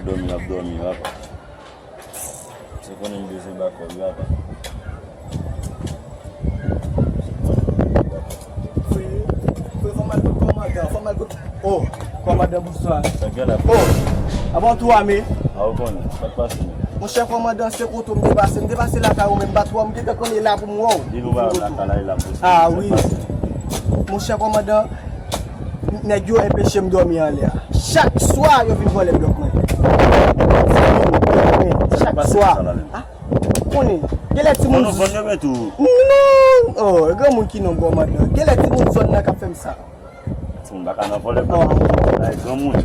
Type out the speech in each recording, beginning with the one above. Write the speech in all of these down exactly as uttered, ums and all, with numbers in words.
Dòmi, m ap dòmi, papa. Se konnen m bezwen ba kòb, papa. Frè, frè, fò m al kot kòmandan, fò m al kot. Oh, kòmandan, bonswa. Sa gen la? Oh, avan tou ame. A, ou konnen, sa k pase menm? Monchè kòmandan, se kote w m te pase, m te pase lakay ou, men m pa t wè w, m gentan konnen la pou m wè w. Depi w pa wè m lakay la, e la m posede. Ah wi. Monchè kòmandan, nèg yo enpeche m dòmi anlè a. Chak swa, yo vin vòlè blòk mwen. Chak swa. Ah, konnen. Genlè timoun. Non, non, vann yo mete ou. Non, oh, granmoun ki non kòmandan. Genlè timoun zòn nan k ap fè m sa. Timoun pa ka nan vòlè blòk. Ay, granmoun.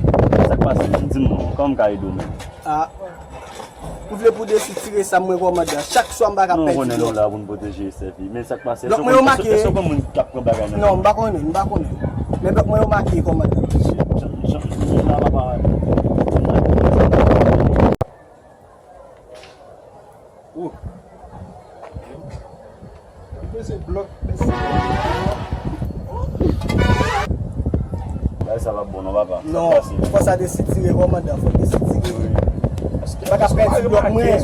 Sa k pase menm? Di m non, kòman m ka ede w menm? Ah. M vle pou desitire sa mwen kòmandan. Chak swa m pa ka pèdi blòk. Non, konnen nou la pou n pwoteje chèf li. Men sa k pase? Blòk mwen yo make. Èske w konn moun k ap pran bagay nan men? Non, m pa konnen, m pa konnen. Men blòk mwen yo make kòmandan. Jan, jan, jan la papa. Ou. Li peze blòk, peze. Bagay sa p ap bon non, papa. Non, fò sa desitire, kòmandan, fò desitire. Wi. Pa ka pèdi blòk mwen.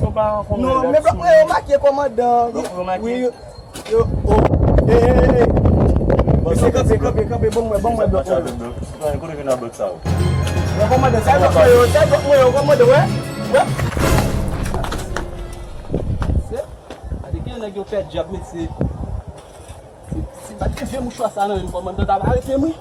Non, men blòk mwen yo make, kòmandan. Blòk mwen yo make? Wi, yo, oh, hey, hey, hey. Mesye, kanpe, kanpe, kanpe, ban mwen, ban mwen blòk mwen yo. Kote vin a blòk sa yo? Yo, kòmandan, sa blòk mwen yo, sa blòk mwen yo, kòmandan, wè? Wè? Gade gen nèg yo fè djab, mesye. Si, si pa t gen vye mouchwa sa nan men m, kòmandan t ap arete m, wi.